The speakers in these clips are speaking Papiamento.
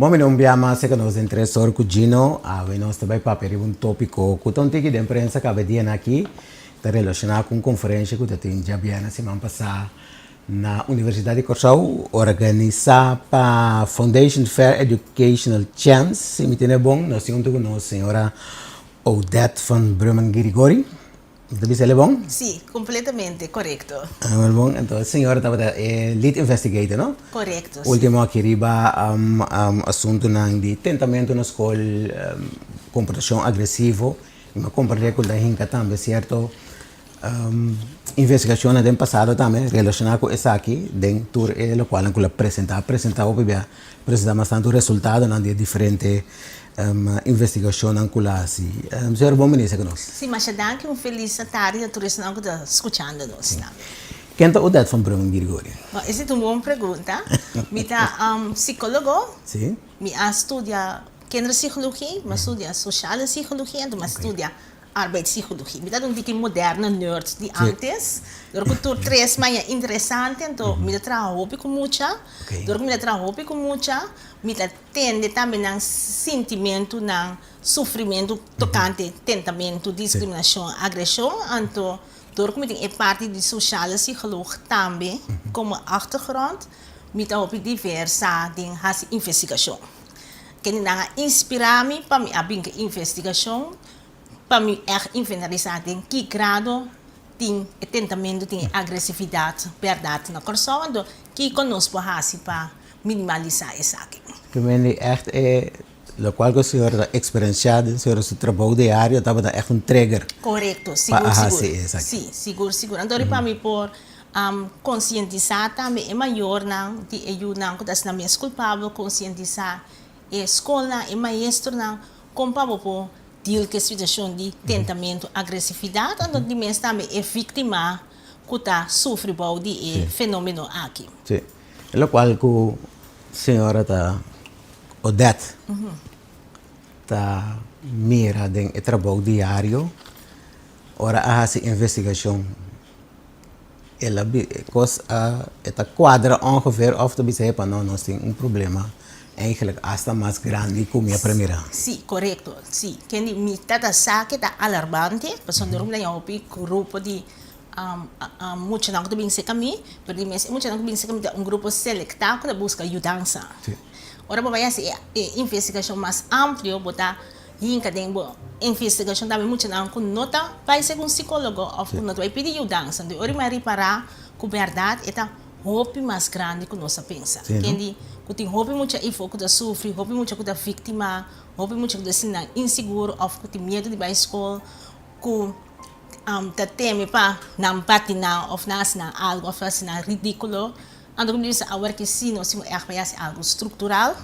Bon mi un bia mas ku nos den Tres Or ku Gino. Awe nos ta bai papia riba un tópiko ku ta un tiki den prensa kaba e dianan aki. Ta relashoná ku un konferensha ku ta tin djabièrnè siman pasá na Universidat di Kòrsou, organisá pa Foundation Fair Educational Chance. Si mi tene bon, nos tin huntu ku nos señora Odette van Brummen Girigori. Mi ta bisa el e bon? Sí, completamente corecto. Ah, wel bon. Entonces, e señora tabata e lead investigator, no? Corecto, sí. Ultimo aki riba asuntunan di tentamentu na skol, komportashon agresivo. Mi a komprende ku ta hinka tambe sierto investigashonnan den pasado tambe relashoná ku esaki den tur e lokualnan ku lo presentá. Presentá hopi bia, presentá mas tantu resultadonan di e diferente Investigashonnan ku la hasi. Señor bon bini ku nos. Si, masha danki. Un felis tardi na tur esnan ku ta skuchando nos tambe. Ken ta Odette van Brummen Girigori? Bon, esei ta un bon pregunta. Mi ta sikólogo. Si. Mi a studia kinderpsychologie, mi a studia sociale psychologie en mi a studia arbeidspsychologie. Mi ta un tiki moderno nerd di antes. Dor ku tur tres maña interesante, anto mi ta traha hopi ku mucha. Dor ku mi ta traha hopi ku mucha, mi ta Tende tambe nan sintimentu, nan sufrimentu tokante tentamentu, diskriminashon, agreshon. Anto dor ku mi tin e parti di sosiale psikoloog tambe komo achtergrond, mi ta hopi diversa den hasi investigashon. Kende nan a inspirá mi pa mi a bin ku e investigashon, pa mi ègt inventarisá den ki grado tin e tentamentu, tin e agresividat bèrdat na Kòrsou. Anto kiko nos por hasi pa minimalisá esaki. Kimendi ègt e lokual ku señor ta eksperensiá den señor su trabou diario tabata ègt un trigger Korekto, pa sigur a hasi sigur. esaki. Sí, sigur sigur. Anto riba mi por konsientisá tambe e mayornan di e yunan ku ta asina mes kulpabel, konsientisá e skolnan, e maestronan kon pa bo por deal ku e situashon di tentamentu, agresividat, anto di mes tambe e víktima ku ta sufri bou di e fenómeno aki. Sí. E lokual ku señora ta Odette ta mira den e trabou diario ora a hasi investigashon el a e kos a e ta kuadra ongeveer òf ta bisa epa no nos tin un problema eigenlijk asta mas grandi ku mi a premira. Sí, korekto, sí. Kende mi ta sa ke ta alarmante pasobra mi ta haña hopi grupo di Muchanan ku ta bin serka mi, pero di mes e muchanan ku bin serka mi ta un grupo selektá ku ta buska yudansa. Ora bo bai hasi e investigashon mas amplio, bo ta hinka den bo investigashon tambe muchanan ku no ta bai serka un sikólogo òf ku no ta bai pidi yudansa. Enton ora mi a ripará ku bèrdat e ta hopi mas grandi ku nos a pensa. Kendi ku tin hopi mucha ifo ku ta sufri, hopi mucha ku ta víktima, hopi mucha ku ta sinti nan insigur òf ku tin miedu di bai skol, ku ta teme pa nan bati nan of nan hasi nan algo of hasi nan ridículo. Anto ku mi bisa awor ki si nos tin ku ègt bai hasi algo structural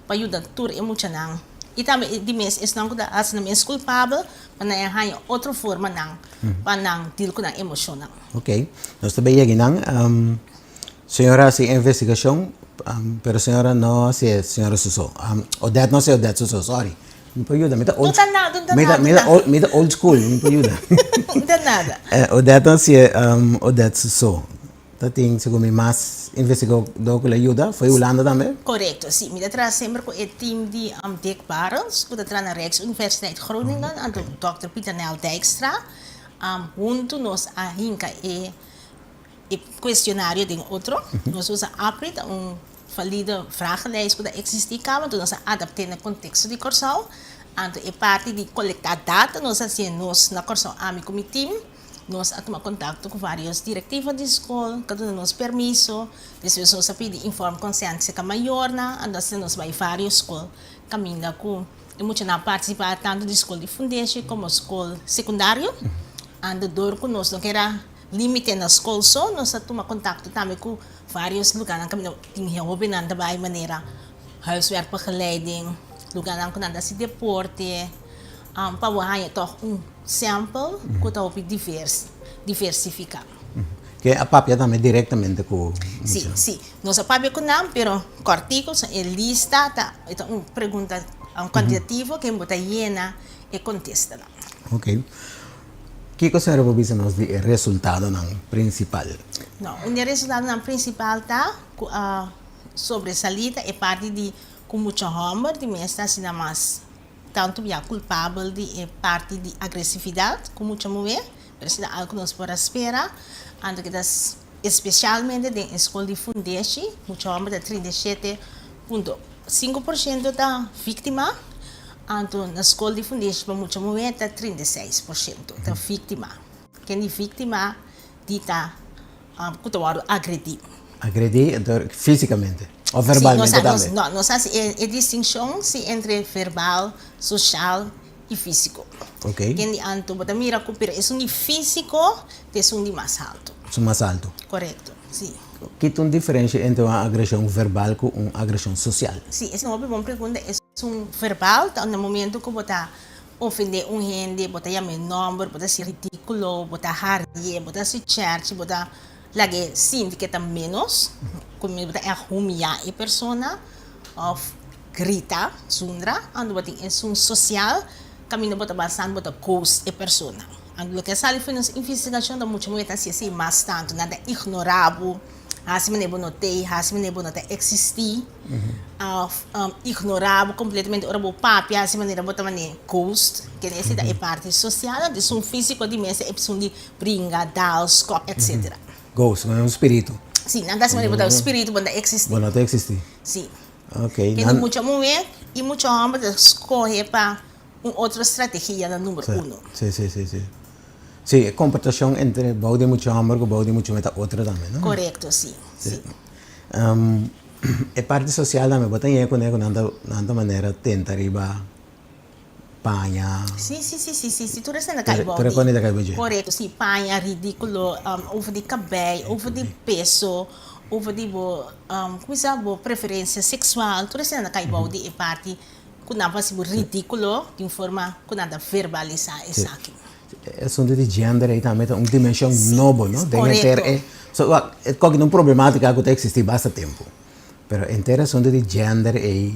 pa yuda tur e muchanan i tambe di mes esnan ku ta hasi nan mes kulpabel pa nan e haña otro formanan pa nan deal ku nan emoshonnan. Ok, nos ta bai yega nan. Señora hasi investigashon pero señora no hasi e señora su so. Odette no hasi Odette su so, sorry. Mi por yuda, mi ta old. No ta nada, no ta nada. Mi ta old, mi ta old school, mi por yuda. No ta nada. Odette no hasié Odette su so. Ta tin segun mi mas investigador ku lo yuda, fo'i Hulanda tambe? Korekto, si. Mi ta traha semper ku e team di Dick Barrels ku ta traha na Rijksuniversiteit Groningen, anto dòkter Pieternel Dijkstra. Huntu nos a hinka e e kuestionario den otro. Nos usa APRI, ta un valide vragenlijst ku ta eksistí kaba, anto nos a adapt'é na konteksto di Kòrsou. Anto e parti di kolektá data nos a hasié nos na Kòrsou, ami ku mi tim. Nos a tuma kontakto ku vários direktiva di skol ku a duna nos permiso. Despues nos a pidi informed consent serka mayornan, anto asina nos bai vários skol kaminda ku e muchanan a partisipá tantu di skol di fundeshi komo skol sekundario. Anto dor ku nos no kere a Limite na skol so, nos a tuma kontakto tambe ku vários lugánan kaminda tin hóbennan ta bai manera huiswerkbegeleiding, lugánan ku nan ta hasi deporte, pa bo haña tòg un sample ku ta hopi divers, diversifiká. Ke a papia tambe direktamente ku muchanan? Sí, sí. Nos a papia ku nan, pero kòrtiku, e lista ta e ta un pregunta kuantitativo ken bo ta yena e kontestanan. Oké. Kiko señora por bisa nos di e resultadonan prinsipal? No, un di e resultadonan prinsipal ta ku a sobresalí ta e parti di Ku mucha hòmber di mes ta asina mas tantu bia kulpabel di e parti di agresividat ku mucha muhé, pero esei ta algu ku nos por a spera. Anto ke ta espesialmente den e skol di fundeshi, mucha hòmber ta 37,5% ta víktima, anto na skol di fundeshi pa mucha muhé ta 36% ta víktima. Ken di víktima di ta ku ta wòrdu agredí. Agredí dor físikamente òf verbalmente tambe? No, nos hasi e distinshon si entre verbal, soshal i físiko. Ok. Ken di anto bo ta mira ku pero esun di físiko ta esun di mas haltu. Esun mas haltu. Korekto, si. Ki ta un diferensha entre un agreshon verbal ku un agreshon sosial? Si, es un hopi bon pregunta. Esun verbal ta na momento ku bo ta Ofendé un hende, bo ta yam'é nòmber, bo ta hasi ridíkulo, bo ta harié, bo ta hasi chèrchi, bo ta lag'é sinti ku e ta ménos, ku bo ta ègt humiá e persona òf grita, zundra. Anto bo tin esun sosial kaminda bo ta basando bo ta ghost e persona. Anto loke a sali for nos investigashon ta mucha muhé ta hasi esei mas tantu, nan ta ignorá bo, hasi manera bo no t'ei, hasi manera bo no ta eksistí. Of ignorá bo completamente ora bo papia hasi manera bo ta mane ghost kende esei ta e parti social anto esun fisico di mester esun di bringa dal skop etc. Ghost manera un spiritu. Si nan ta hasi manera bo ta un spiritu bo no ta existi. Bo no ta existi. Si. Ok. Kende mucha muhé y mucha homber ta scohe pa un otro strategia na number uno. Si si si si. Si e comportacion entre bou di mucha homber cu bou di mucha muhé ta otro tambe no? Corecto si si. E parti sosial tambe bo ta ñe kuné ku nan ta nan ta manera tenta riba paña. Sí, sí, sí, sí, sí, sí, tur esei ta kai bou Tur di. e ta kai bou dje. Korekto, sí, paña ridíkulo, over di kabei, over di peso, over di bo, ku bisa, bo preferensia seksual, tur esei ta kai bou di e parti ku nan por hasi bo ridíkulo di un forma ku nan ta verbalisá esaki. E asuntu di gender ei tambe ta un dimenshon nobo, no? Den henter Korekto. e, so wak, e koki ta un problematika ku ta eksistí basta tempu. Pero henter e asuntu di gender ei,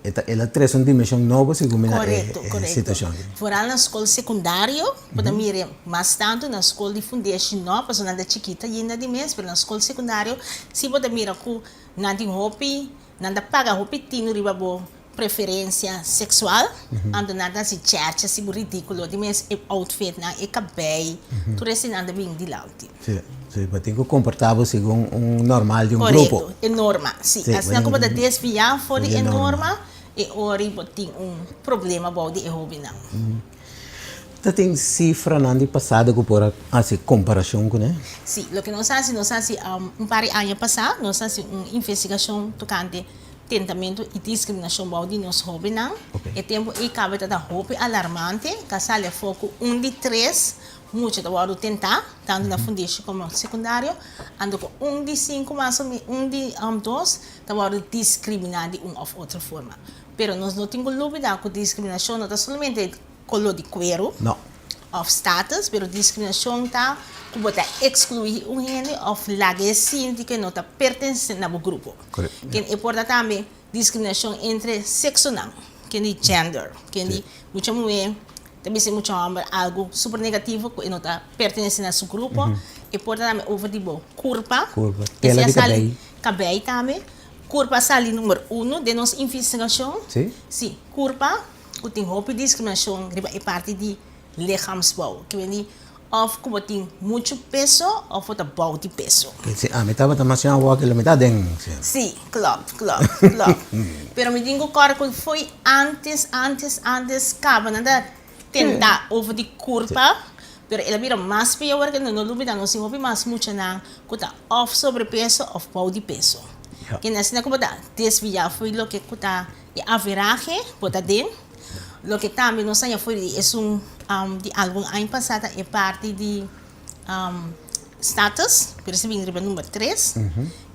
e ta, el a trese un dimenshon nobo segun mi na e Korekto, korekto. situashon aki. Foral na skol sekundario, bo ta mira mas tantu, na skol di fundeshi no, pasobra nan ta chikito ainda di mes, pero na skol sekundario si bo ta mira ku nan tin hopi, nan ta paga hopi tinu riba bo preferencia sexual, anto nan ta haci chèrchi haci bo ridiculo di mes e outfitnan, e cabei, tur esei nan ta bin dilanti. Sí, sí, bo tin cu comporta bo segun un normal di un grupo. Corecto, e norma, sí. Sí, Asina cu bo ta desvia for di e norma, e ora bo tin un problema bou di e hobennan. Ta tin cifranan di pasado cu por a haci comparacion cune? Sí, loke nos haci, nos haci un par di aña pasa, nos haci un investigacion tocante Tentamentu i diskriminashon bou di nos hóbennan. E tempu ei kaba ta ta hopi alarmante, ta sali afó ku un di tres mucha ta wòrdu tentá, tantu na fundeshi komo sekundario, anto ku un di sinku mas o menos, un di dos ta wòrdu diskriminá di un òf otro forma. Pero nos no tin ku lubidá ku diskriminashon no ta solamente koló di kueru òf status, pero diskriminashon ta ku bo ta ekskluí un hende òf lag'é sinti ku e no ta pertensé na bo grupo. Ken e por ta tambe diskriminashon entre seksonan, ken di gender, ken di mucha muhé ta bisa e mucha hòmber algu super negativo ku e no ta pertenesé na su grupo. E por ta tambe over di bo kurpa, tela di kabei. Kabei tambe. Kurpa a sali number uno den nos investigashon. Sí, kurpa. Ku tin hopi diskriminashon riba e parti di lichaamsbouw. Ke men di òf ku bo tin muchu peso òf bo ta bou di peso. Si ami tabata mas young awor lo mi ta den. Si, klopt, klopt, klopt. Pero mi tin ku kòrda ku fo'i antes, antes, antes kaba nan ta tenta over di kurpa, pero el a bira mas pia awor ke no lubida nos tin hopi mas muchanan ku ta òf sobrepeso òf bou di peso. Kende asina ku bo ta desviá fo'i loke ku ta E averahe bo ta den. Loke tambe nos haña for di esun di algun aña pasá ta e parti di status, pero esei bini riba number tres,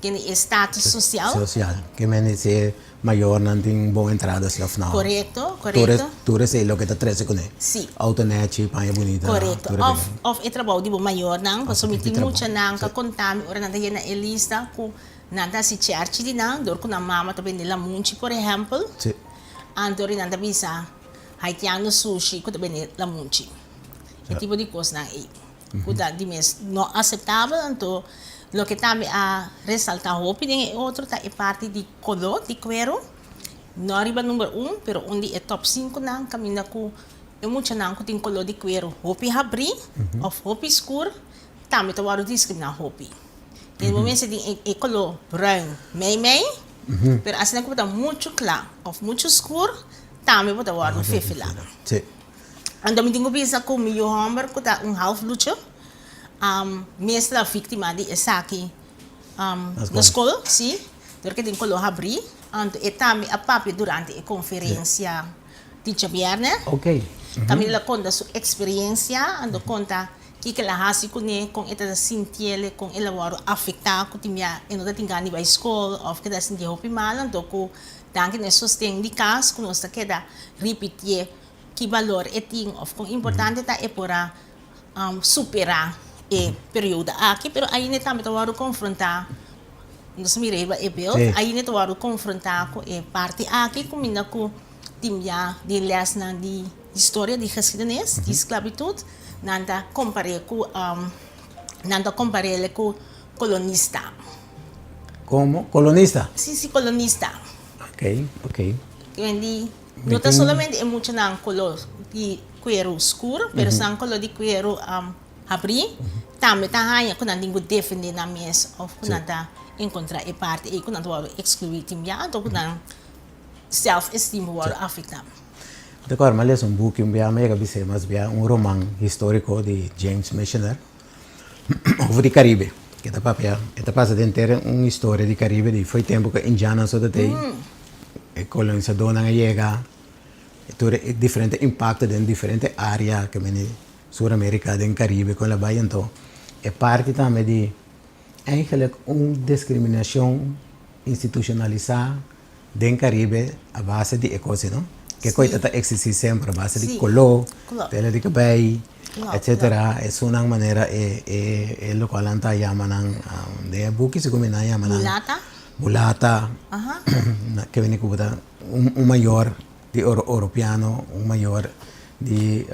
kende e status sosial. Sosial, ke men di si mayornan tin bon entrada si òf no. Korekto, korekto. Tur esei loke ta trese kuné. Si. Outo nèchi, paña bunita. Korekto, òf òf e trabou di bo mayornan, pasobra mi tin muchanan ku a konta mi ora nan ta yena e lista ku Nan ta hasi chèrchi di nan dor ku nan mama ta bende lamunchi por ehèmpel. Sí. Anto ri nan ta bisa haitiano sushi ku ta bende lamunchi. E tipo di kosnan ei ku ta di mes no aseptabel anto. Loke tambe a resaltá hopi den e otro ta e parti di koló di kueru. No riba number un, pero un di e tòp sinkunan kaminda ku e muchanan ku tin koló di kueru hopi habrí òf hopi skur tambe ta wòrdu diskriminá hopi. Den bo mester tin e koló bruin mei mei, pero asina ku bo ta muchu kla òf muchu skur tambe bo ta wòrdu fefelá. Anto mi tin ku bisa ku mi yu hòmber ku ta un half lucho mes ta víktima di esaki na skol, sí, dor ke tin koló habrí. Anto e tambe a papia durante e konferensia di djabièrnè. Kaminda el a konta su eksperensia, anto konta kiko el a hasi kuné, kon e ta sintiel, kon el a wòrdu afektá ku tin bia e no ta tin gana di bai skol òf ke ta sintié hopi mal. Anto ku danki na e sosten di kas ku nos ta keda ripitié ki balor e tin òf kon importante ta e por a superá e periodo aki, pero ainda e tambe ta wòrdu konfrontá, nos a mira riba e beeld, ainda e ta wòrdu konfrontá ku e parti aki kuminda ku tin bia den lèsnan di historia, di geschiedenis, di sklabitut, nan ta kompar'é ku nan ta kompar'é ku kolonista. Komo? Kolonista? Si, si, kolonista. Ok, ok. No ta solamente e muchanan koló di kueru skur, pero esnan koló di kueru habrí tambe ta haña ku nan tin ku defendé nan mes òf ku nan ta enkontrá e parti ei ku nan ta wòrdu ekskluí tin bia anto ku nan sèlf-estima wòrdu afektá. Mi ta kòrda mi a lesa un buki un bia, mi a yega bis'é mas bia, un roman históriko di James Michener over di Karibe. Ke ta papia, e ta pasa den henter un historia di Karibe di fo'i tempu ku e indiannan so ta tei. E kolonisadónan a yega, e tur e diferente impakto den diferente área ke mende Sur Amerika, den Karibe kon la bai. Anto e parti tambe di eigenlik un diskriminashon institushonalisá den Karibe a base di e kos ei, no? Ke kos ta eksistí semper a base di koló, tela di kabei, etsetera. Esunnan manera e e lokual nan ta yama nan den e buki segun mi nan yama nan. Mulata. Mulata, ke bini ku bo ta un mayor di oropiano, un mayor di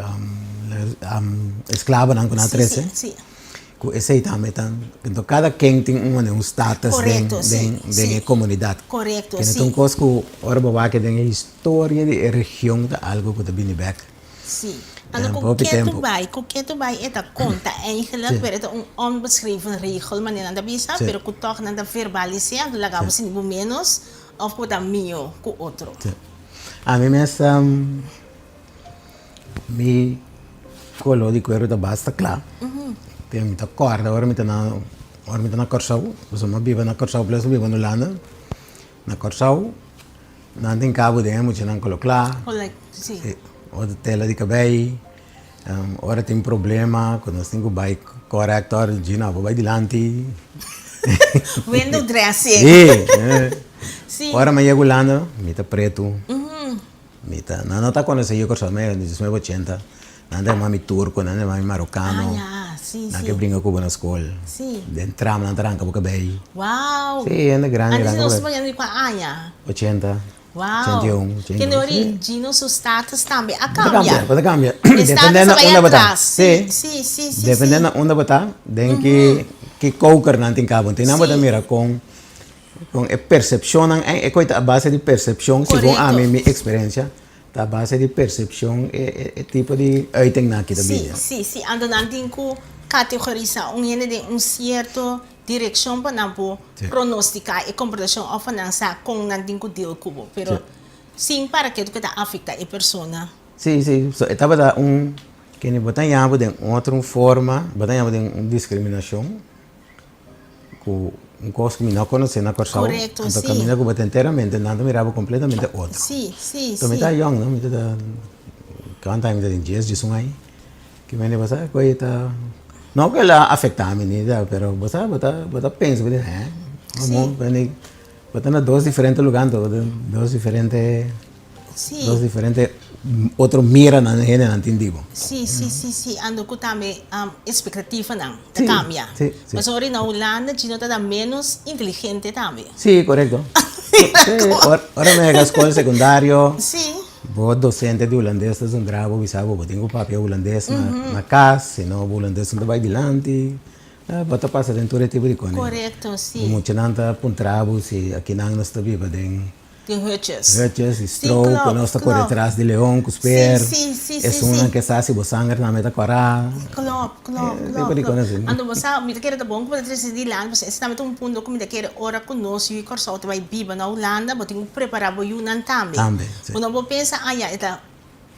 esklabonan ku nan a trese, ku esei tambe ta, enton kada ken tin un manera un status den e komunidat. Kende ta un kos ku ora bo wak den e historia di e region ta algu ku ta bini bèk. Sí. Anto ku ketu bai, ku ketu bai e ta konta eigenlijk, pero e ta un onbeschreven regel manera nan ta bisa, pero ku tòg nan ta verbalis'é, anto laga bo sinti bo ménos òf ku bo ta mihó ku otro. Sí. Ami mes mi koló di kueru ta basta kla. Te mi ta kòrda ora mi ta na ora mi ta na Kòrsou, pasobra mi a biba na Kòrsou plus mi biba na Hulanda. Na Kòrsou nan tin kabu den e muchanan kolo kla, otro tela di kabei. Ora tin problema ku nos tin ku bai kòrèktòr, Gina bo bai dilanti. Window dressing. Si. Ora mi a yega Hulanda mi ta pretu, mi ta, nan no ta konosé yu Kòrsou, mi a yega den diesnuebe ochenta. Nan ta yama mi turko, nan ta yama mi marokano. Ah, ya, si, si. Nan ke bringa ku bo na skol. Si. Den tram nan ta ranka bo kabei. Wow! Si, hende grandi ranka bo kabei. Antes nos ta pañando di kua aña? 80. Wow! 81, 82. Kende ori Gino su status tambe a kambia. Bo ta kambia, E status Depende a bai unda bo ta. atras. Si. Si, si, si, Depende si. na unda bo ta, den ki ki koker nan tin kaba. Tin nan bo ta mira kon kon e persepshonnan, e koi ta a base di persepshon, segun ami mi eksperensia. Ta a base di persepshon e tipo di uitingnan aki ta bini. Sí, sí, sí. Anto nan tin ku kategorisá un hende den un sierto direkshon pa nan por pronostiká e komportashon òf pa nan sa kon nan tin ku deal ku bo. Pero sin para ke ku ta afektá e persona. Sí, sí. So e tabata un kende bo ta yama den otro forma, bo ta yama den un diskriminashon. Ku un kos ku mi no konosé na Kòrsou. Korekto, Anto sí. kaminda ku bo ta enteramente nan ta mira bo kompletamente otro. Sí, sí, Anto mi sí. ta yòn, no? Mi ta ta kuantu aña mi ta tin? Dies, diesun aña. Ki mende bo sa ku e ta, no ku el a afektá mi ni nada, pero bo sa bo ta bo ta pensa bo di hè, Sí. Bo ta na dos diferente lugá anto, bo ta dos diferente. Sí. Dos diferente otro miranan hendenan tin di bo. Sí, sí, sí, sí. Ando ku tambe expectativanan ta cambia. Sí, sí. Pasobra ora na Hulanda chino ta da menos inteligente tambe. Sí, korekto. Sí, ora mi yega skol sekundario. Sí. Bo docente di hulandes ta zundra bo bisa bo, bo tin ku papia hulandes na kas, si no bo hulandes no ta bai dilanti. Bo ta pasa den tur e tipo di kos. Korekto, si. Muchanan ta puntra bo si akinan nos ta biba den. Den hutjes. Hutjes i stroo ku nos ta kore tras di leon ku sper. Esunnan ke sa si bo sanger tambe ta kòrá. Klòp, klòp, klòp. Anto bo sa, mi ta kere ta bon ku bo ta trese dilanti pasobra ese tambe ta un punto ku mi ta kere ora ku nos yu di Kòrsou ta bai biba na Hulanda bo tin ku prepará bo yunan tambe. Tambe, si. Bo no por pensa, ah ya, e ta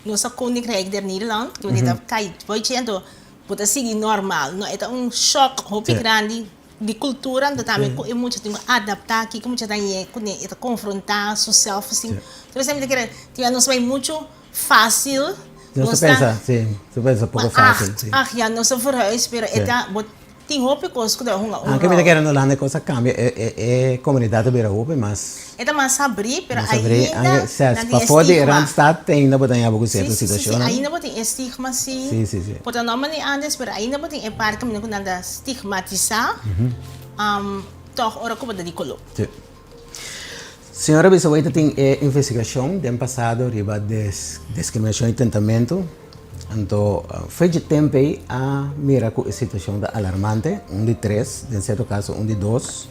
nos ta Koninkrijk der Nederland, ku e ta kai boichi anto bo ta sigui normal. No, e ta un shòk hopi grandi. Di cultura anto tambe cu e mucha tin cu adapta kico mucha ta ye cune e ta confronta su self esteem tur esei mi ta kere tin nos bay mucho facil nos ta pensa si nos ta pensa poco facil si ach ya nos a verhuis pero e ta bo tin hopi cos cu ta hunga un rol aunke mi ta kere no landa e cos a cambia e comunidad ta bira hopi mas e ta mas habri pero ainda nan tin e pafo di e randstad te ainda bo ta yaba cu cierto situacionnan si si si ainda bo tin e stigma si si si si por ta no mane antes pero ainda bo tin e parti caminda cu nan ta stigmatisá tòg ora ku bo ta di koló. Sí. Señora bisa wei ta tin e investigashon den pasado riba diskriminashon i tentamentu. Anto fe dje tempu ei a mira ku e situashon ta alarmante, un di tres, den sierto kaso un di dos.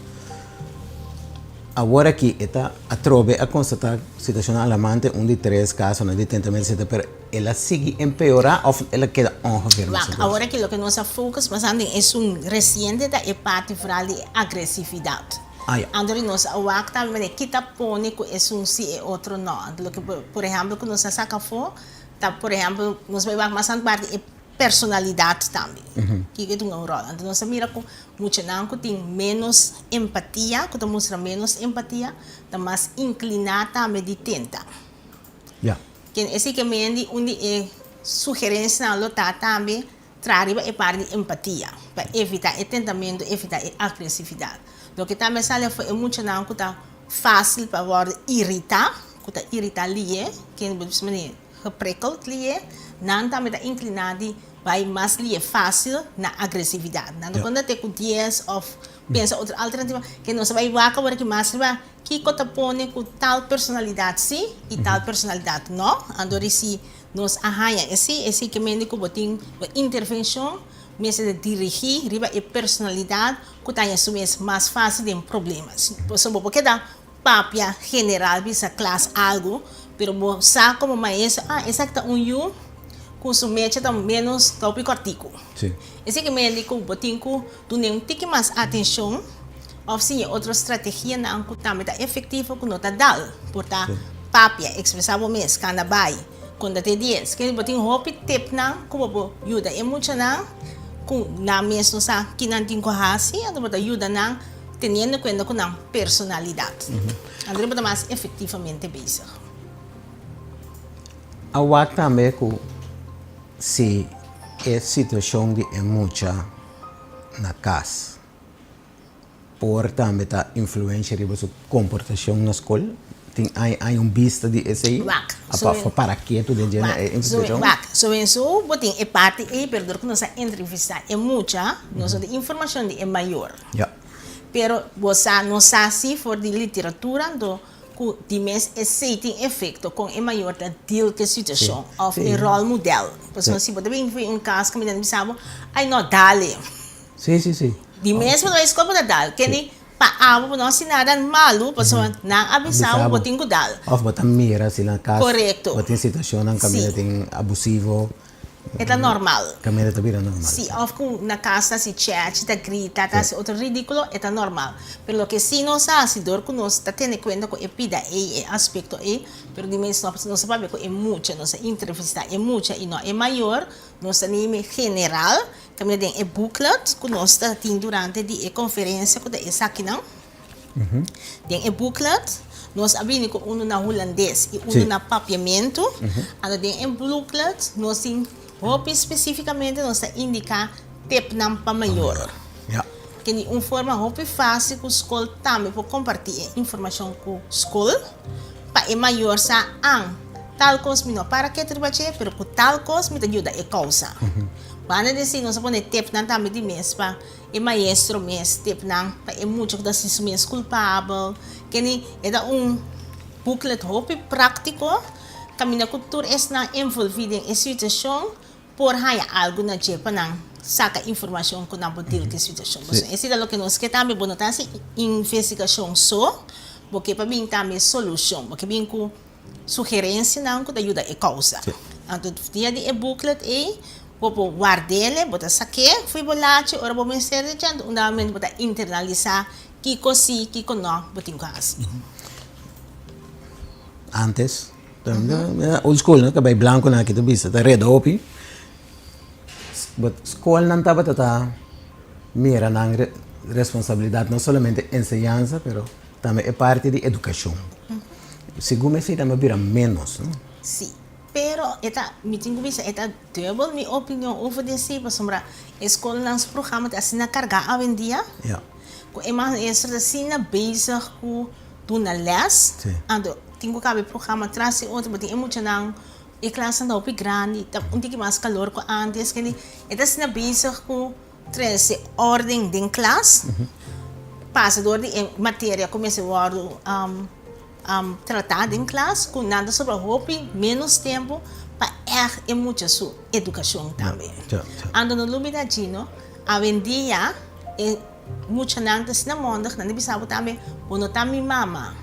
Awor aki e ta atrobe a konstatá situashonnan alarmante, un di tres kasonan di tentamentu etcetera, pero el a sigui empeorá òf el a keda ongeveer Wak, awor aki loke nos a focus mas antes den esun resiente ta e parti vooral di e agresividat. Ah ya. Anto di nos a wak tambe manera ki ta pone ku esun si e otro no. Anto loke por ehèmpel ku nos a saka afó ta por ehèmpel nos bai wak mas antes parti e personalidat tambe. Kiko e dunga un ròl. Anto nos a mira ku muchanan ku tin ménos empatia, ku ta mustra ménos empatia, ta mas inkliná tambe di tenta. Ya. Ken esei ke mendi un di e sugerensianan lo ta tambe traha riba e parti di empatia pa evitá e tentamentu, evitá e agresividat. Loke tambe sali afó e muchanan ku ta fásil pa wòrdu iritá, ku ta iritá lié, ken bo bisa manera geprikkeld lié, nan tambe ta inkliná di bai mas lié fásil na agresividat. Nan ta konta te ku dies òf pensa otro alternativa ke nos a bai wak awor aki mas riba Kiko ta pone ku tal personalidat sí i tal personalidat no? Anto di si nos a haña esei, esei ke mende ku bo tin bo intervenshon mester ta dirigí riba e personalidat ku ta haña su mes mas fásil den problema. Pasobra bo por keda papia general bisa klas algu, pero bo sa komo maestro, ah, esaki ta un yu ku su mecha ta ménos ta hopi kòrtiku. Esei ke mende ku bo tin ku dun'é un tiki mas atenshon. Of siña otro strategianan ku tambe ta efektivo ku no ta dal. Por ta papia, ekspresá bo mes, kanda bai, konta te dies. Kende bo tin hopi tipnan ku bo por yuda e muchanan ku nan mes no sa ki nan tin ku hasi, anto bo ta yuda nan teniendo kuenta ku nan personalidat. Anto bo ta mas efektivamente bezig. A wak tambe ku si e situashon di e mucha na kas. Por tambe ta influencia riba su comportacion na scol? Tin ay ay un bista di esey? Wak, A pa pa para ketu den dje na e investigacion? Wak, sowenso bo tin e parti ey, pero dor cu nos a entrevista e mucha, nos no tin informacion di e mayor. Ya. Pero bo sa, nos sa si for di literatura anto cu di mes esey tin efecto con e mayor ta deal cu e situacion of e rol model. Pasobra si bo ta bin un cas caminda ta bisa bo, ay no, dale. Sí, sí, sí. Di mes bo no escoge bo ta dal. Kende pa abo bo no haci nada malu pasobra nan a bisa bo bo tin cu dal. Of bo ta mira si nan cas Corecto. bo tin situacionnan caminda tin abusivo. E ta normal. Caminda ta bira normal. Sí, of cu na cas ta haci chechi, ta grita, ta haci otro ridiculo, e ta normal. Pero loke si nos a haci dor cu nos ta tene cuenta cu e pida ey, e aspecto ey, pero di mes nos a papia cu e mucha, nos a entrevista e mucha y no e mayor, nos ta nimi general. Tambe den e booklet ku nos ta tin durante di e konferensia ku ta esakinan. Den e booklet nos a bini ku unu na hulandes i unu na papiamentu. Anto den e booklet nos tin hopi spesifikamente nos ta indiká tepnan pa mayor. Ke di un forma hopi fásil ku skol tambe por kompartí e informashon ku skol pa e mayor sa, an, tal kos mi no para ketu riba dje, pero ku tal kos mi ta yuda e kousa. Banda di esei nos a pone tepnan tambe di mes pa e maestro mes, tepnan pa e mucha ku ta sinti su mes kulpabel. Kende e ta un booklet hopi práktiko kaminda ku tur esnan envolví den e situashon. por haña algu na dje pa nan saka informashon ku nan por deal ku e situashon. Pasobra esei ta loke nos ke tambe, bo no ta hasi investigashon so, bo ke pa bin tambe solushon, bo ke bin ku sugerensianan ku ta yuda e kousa. Anto via di e booklet ei bo por ward'el, bo ta sak'é fo'i bo lachi ora bo mester di dje, anto un dado momento bo ta internalisá kiko si, kiko no bo tin ku hasi. Antes, old school no, kabei blankunan aki ta bisa ta reda hopi, but skolnan tabata ta mira nan responsabilidat no solamente enseñansa pero tambe e parti di edukashon. Segun mi esei tambe a bira ménos, no? Sí, pero e ta, mi tin ku bisa e ta dubbel mi opinion over di esei pasobra e skolnan su programa ta asina kargá awendia ku e maestro ta asina bezig ku duna lès, anto tin ku kaba e programa tras di otro, bo tin e muchanan, e klasnan ta hopi grandi, ta un tiki mas kalor ku antes, kende e ta asina bezig ku trese orden den klas, pasa dor di e materia ku mester wòrdu tratá den klas, ku nan ta sobra hopi ménos tempu pa ègt e mucha su edukashon tambe. Anto no lubida Gino, awendia e Muchanan ta asina mondig, nan ta bisa bo tambe, bo no ta mi mama.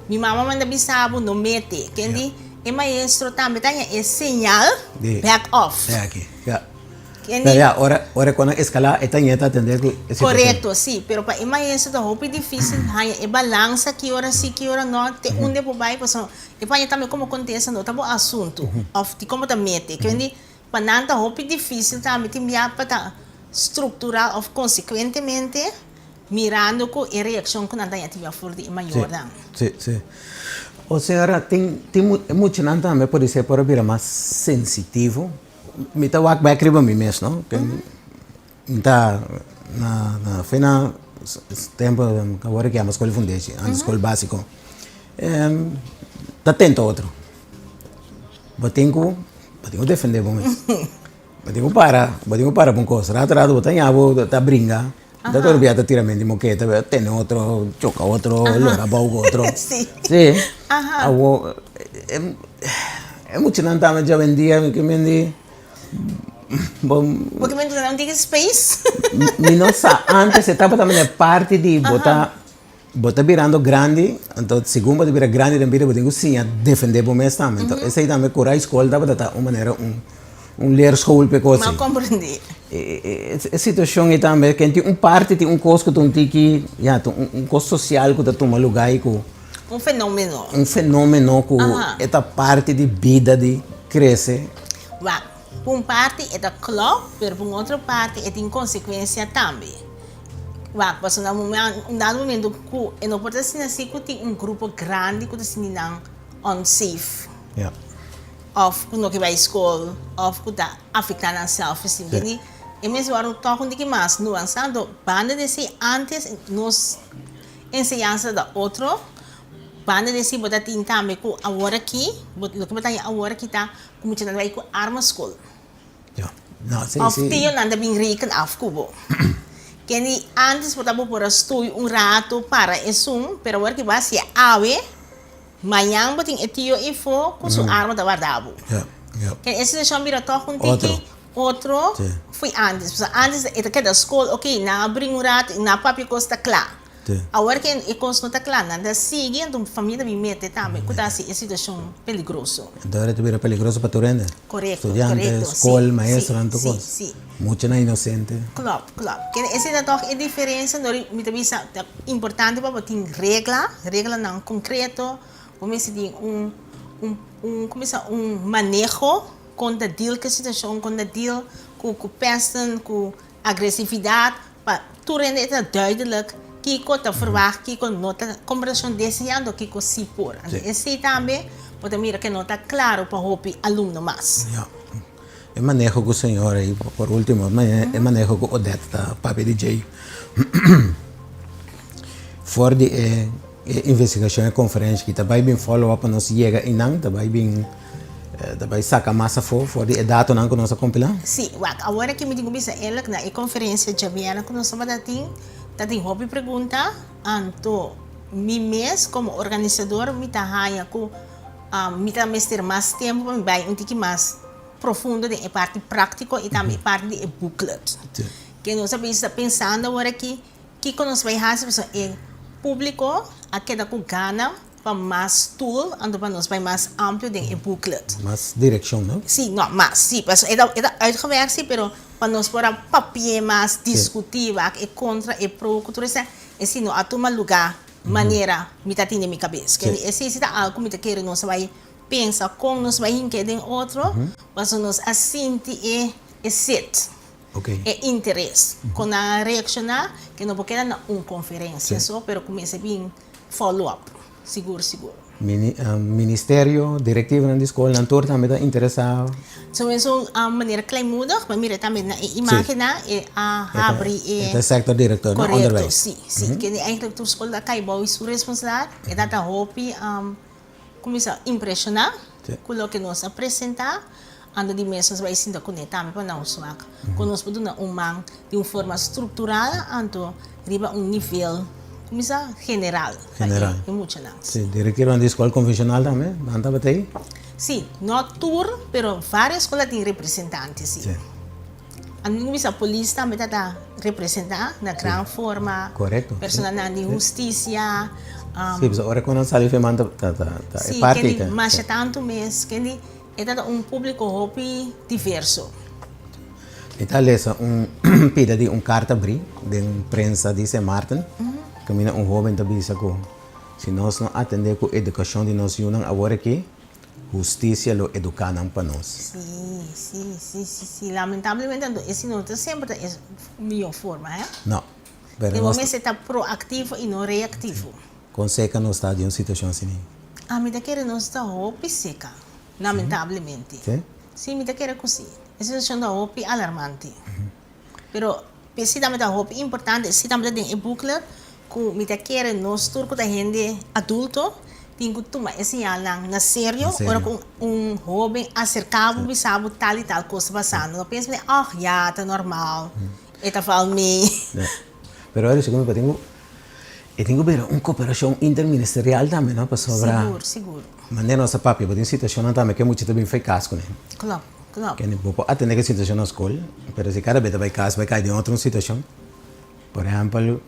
Mi mama manda bisa bo no mete. Kendi e maestro tambe ta haña e señal back off. Kendi. Ya, ora ora ku nan eskalá e ta ñe ta atendé ku e situashon. Korekto, si. Pero pa e maestro ta hopi difísil haña e balansa ki ora si, ki ora no, te unda bo bai, pasobra e por haña tambe komo kontesta no ta bo asuntu òf di komo ta mete. Kendi Pa nan ta hopi difísil tambe tin bia pa ta strukturá òf konsekuentemente mirando ku e reakshon ku nan ta haña tin bia for di e mayornan. Sí, sí. O señora, tin tin e muchanan tambe podisé por a bira mas sensitivo. Mi ta wak bek riba mi mes, no? Mi ta na na fina tempo awor ke yama skol fundeshi, antes skol básiko. Ta tenta otro. Bo tin ku bo tin ku defendé bo mes. Bo tin ku para, bo tin ku para pa un kos. Rato rato bo ta ña bo ta bringa, ta tur bia ta tira menti moketa, tene otro, choka otro, lora abou ku otro. Sí. Sí. Awor e muchanan tambe djawendia ke mindi bo. Bo ke mindi nan tin space? Mi no sa, antes e tabata manera parti di bo ta. Bo ta birando grandi, anto segun bo ta bira grandi den bida bo tin ku siña defendé bo mes tambe. Anto esei tambe ku rai skol tabata ta un manera un un leerschool p'e kos ei. M'a komprendé. E situashon ei tambe ken tin un parti tin un kos ku ta un tiki ya ta un kos sosial ku ta tuma lugá ei ku. Un fenómeno. Un fenómeno ku e ta parti di bida di krese. Wak, p'un parti e ta klòp, pero p'un otro parti e tin konsekuensia tambe. Wak, pasobra na un dado momento ku e no por ta asina si ku tin un grupo grandi ku ta sinti nan unsafe. Òf ku no ke bai skol, òf ku ta afektá nan self-esteem. Kende e mes wòrdu tòg un tiki mas nuansá. Anto banda di esei antes nos enseñansa ta otro. Banda di esei bo ta tin tambe ku awor aki, loke bo ta haña awor aki ta ku muchanan ta bai ku arma skol. Of tio nan ta bin reken af ku bo. Kende antes por ta bo por a stui un rato para esun, pero awor ki bo hacia awe, mañan bo tin e tio efo ku su arma ta warda bo. Kende e situashon bira tòg un tiki otro fui antes. Pasobra antes e ta keda skol, ok, nan a bringa un rato i nan a papia kos ta kla. Awor ke e kos no ta kla, nan ta sigui, anto famia ta bin mete tambe, ku ta hasi e situashon peligroso. Anto ora ta bira peligroso pa tur hende? Korekto, Studiante, korekto, si, skol, maestronan, tur si, kos. si. Muchanan inosente. Klòp, klòp. Kende esei ta tòg e diferensia, no mi ta bisa ta importante pa bo tin regla, reglanan konkreto, bo mester tin un, un, un, komo bisa, un maneho kon ta deal ku e situashon, kon ta deal ku ku pèsten, ku Agresividad pa tur hende e ta duidelijk kiko ta verwacht, kiko no ta kombersacion deseando kiko si por. Anto esey tambe bo ta mira ke no ta claro pa hopi alumno mas. Ya. E maneho ku señor ey, por ultimo, e maneho ku Odette ta papia di djey for di e investigashon e konferensha ki ta bai bin follow up pa nos yega einan, ta bai bin. Ta bai saka mas afó for di e datonan ku nos a kompilá? Sí, wak, awor aki mi tin ku bisa eerlijk, na e konferensia djabièrnè ku nos tabata tin, ta tin hopi pregunta, anto mi mes komo organisador mi ta haña ku mi ta mester mas tempu pa mi bai un tiki mas. profundo den e parti práktiko i tambe e parti di e booklet. Ke nos a bisa pensando awor aki kiko nos bai hasi pasobra e públiko a keda ku gana pa mas tool anto pa nos bai mas amplio den e booklet. Mas direkshon, no? Sí, no, mas, sí, pasobra e ta e ta uitgewerkt sí, pero pa nos por a papia mas, diskutí, wak e kontra, e pro, ku tur esei, esei no a tuma lugá manera mi ta tin den mi kabes. Kende esei sí ta algu ku mi ta kere nos a bai pensa kon nos bai hink'é den otro, pasobra nos a sinti e e set, e interes. Kon nan a reakshoná, ke no por keda na un konferensia so, pero ku mester bin follow up, sigur sigur. Ministerio, directivonan di skolnan tur tambe ta interesá? So mesun manera kleinmoedig, bo mira tambe na e imagennan e a habri e. E ta sector director na onderwijs. Korekto, si, si. Kende eigenlijk tur skol ta kai bou su responsabilidat, e ta ta hopi Kuminsá impreshoná ku loke nos a presentá, anto di mes nos bai sinta kuné tambe pa nan swak ku nos por duna un man di un forma struktural anto riba un nivel kuminsá general pa e muchanan. Sí, direktornan di skol konvenshonal tambe nan tabata ei? Sí, no tur, pero vários skol a tin representante, sí. Anto mi kuminsá polis tambe ta ta representá na gran forma. Korekto. Personanan di hustisia. Sí, pasobra ora ku nan sali firman ta ta ta e parti ta. Sí, masha tantu mes. Kendi e ta ta un públiko hopi diverso. Mi ta lesa un pida di un karta abrí den prensa di Sint Maarten kaminda un hóben ta bisa ku si nos no atendé ku edukashon di nos yunan awor aki, Hustisia lo eduká nan pa nos. Sí, sí, sí, sí, sí. Lamentablemente anto esi no ta semper ta e mihó forma, hè? No. Pero nos. Bo mester ta proaktivo i no reaktivo. Kon seka nos ta di un situashon asina? Ami ta kere nos ta hopi seka, lamentablemente. Sí? Sí, mi ta kere ku sí. E situashon ta hopi alarmante. Pero p'esei tambe ta hopi importante, esei tambe ta den e booklet ku mi ta kere nos tur ku ta hende adulto tin ku tuma e señalnan na serio ora ku un hoben aserká bo bisa bo tal i tal kos ta pasando. No pensa oh ya ta normal, e ta val mi. Pero ora segun mi pa tin ku e tin ku bira un koperashon interministerial tambe no pasobra Sigur, sigur. Manera nos ta papia bo tin situashonnan tambe ku e mucha ta bin fei kas kuné. Klopt. Klopt. Kende bo por atende ku e situashon na skol, pero si kada bes ta bai kas bai kai den otro situashon. Por ehèmpel,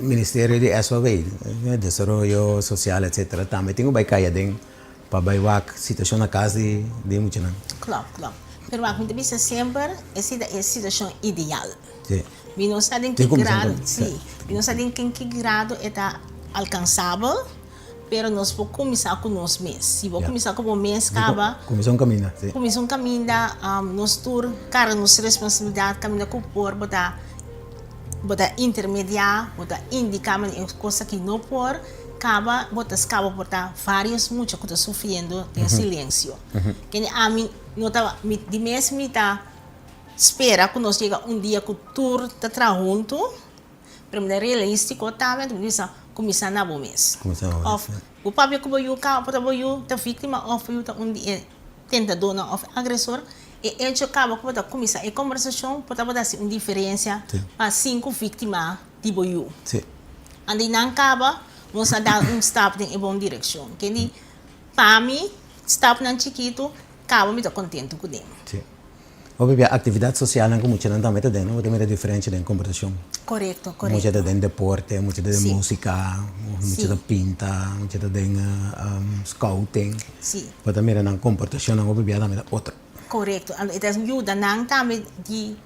ministerio di SOB, desaroyo sosial etsetera, tambe tin ku bai kai aden pa bai wak situashon na kas di e muchanan. Klopt, klopt. Pero wak mi ta bisa semper esei ta e situashon ideal. Si. Mi no sa den ki grado, si, mi no sa den ki grado e ta alkansabel. Pero nos por kuminsá ku nos mes. Si bo kuminsá ku bo mes kaba. Kuminsá un kaminda, si. Kuminsá un kaminda, nos tur karga nos responsabilidat kaminda ku por bo ta bo ta intermediá, bo ta indiká manera e kos aki no por kaba, bo ta skaba por ta vários mucha ku ta sufriendo den silensio. Kende ami no ta mi di mes mi ta spera ku nos yega un dia ku tur ta traha huntu. Pero mi ta realístiko tambe, anto mi bisa, kuminsá na bo mes. Kuminsá na bo mes, Òf bo papia ku bo yu kaba por ta bo yu ta víktima òf bo yu ta un di e tentadónan òf agresor. E echo kaba ku bo ta kuminsá e kombersashon por tabata hasi un diferensia pa sinku víktima di bo yu. Anto di nan kaba nos a dal un stap den e bon direkshon. Kendi pa mi stapnan chikitu kaba mi ta kontentu ku den. Hopi bia aktividat sosialnan ku muchanan tambe ta den, no? Bo ta mira diferensha den komportashon. Korekto, korekto. Mucha ta den deporte, mucha ta den músika, mucha ta pinta, mucha ta den scouting. Bo ta mira nan komportashonnan hopi bia tambe ta otro. Korekto. Anto e ta yuda nan tambe di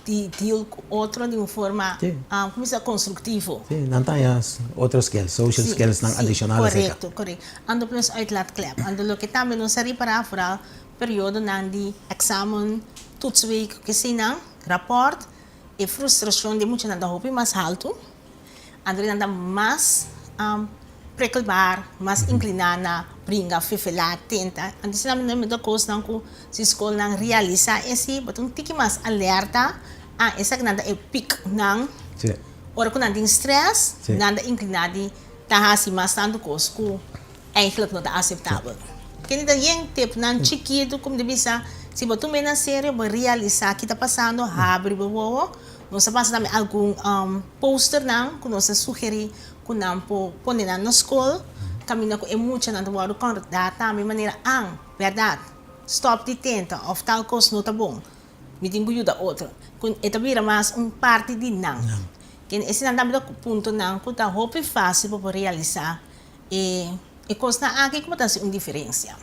di deal ku otro di un forma, komo se konstruktivo. Si, nan ta haña otro skills, social skillsnan adishonal aserka. Korekto, korekto. Anto plus uitlaatklep. Anto loke tambe nos a ripará foral Periodonan di examen, toetsweek, keseinan, rapport, e frustracion di e muchanan ta hopi mas haltu, anto nan ta mas prikkelbaar, mas inclina na bringa, fefelá, tenta. Anto esei nan ta kosnan ku si skolnan realisa esei bo ta un tiki mas alerta, ah esakinan ta e pieknan, ora ku nan tin stress, nan ta inclina di ta hasi mas tantu kos ku Eigenlijk no ta aseptabel. Kende ta yen tepnan chikitu ku mi ta bisa, si bo tum'é na serio, bo realisá ki ta pasando, habri bo wowo. Nos a pasa tambe algun posternan ku nos a sugerí ku nan por pone nan na skol, kaminda ku e muchanan ta wòrdu kòrdá tambe manera, an, bèrdat. Stòp di tenta òf tal kos no ta bon. Mi tin ku yuda otro. Ku e ta bira mas un parti di nan. Ken eseinan tambe ta puntonan ku ta hopi fásil pa por realisá e e kosnan aki ku bo ta hasi un diferensia.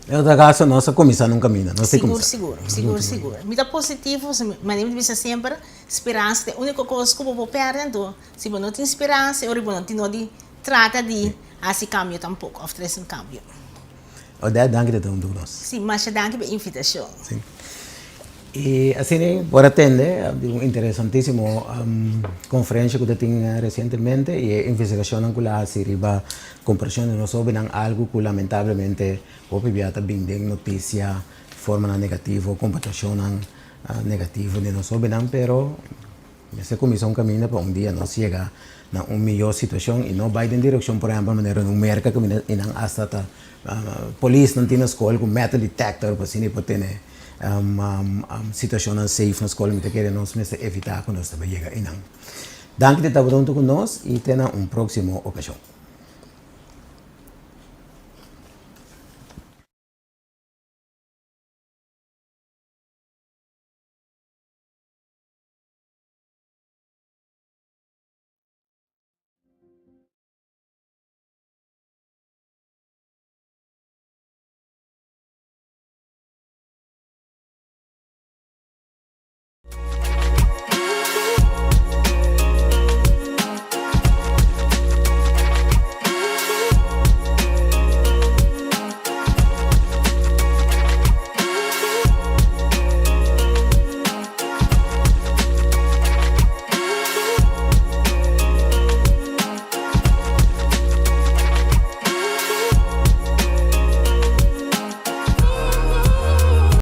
En otro kaso nos a kuminsá na un kaminda. Nos a kuminsá. Sigur, sigur, sigur, sigur. Mi ta positivo, manera mi ta bisa semper, speransa ta e úniko kos ku bo por pèrdè. Anto si bo no tin speransa e ora bo no tin no di trata di hasi kambio tampoko òf trese un kambio. Odette, danki di ta huntu ku nos. Sí, masha danki pa e invitashon. Sí. I asina por a tende di un interesantísimo konferensha ku ta tin resientemente i e investigashonnan ku la hasi riba komparashon di nos hóbennan, algu ku lamentablemente hopi bia ta bin den notisia formanan negativo, komportashonnan negativo di nos hóbennan, pero Mester kuminsá un kaminda pa un dia nos yega na un mihó situashon i no bai den direkshon por ehèmpel manera un Merka ku i nan asta ta polisnan tin na skol ku metal detector pa asina e por tene situashonnan safe na skol. Mi ta kere nos mester evitá ku nos ta bai yega einan. Danki di tabata huntu ku nos i te na un próksimo okashon.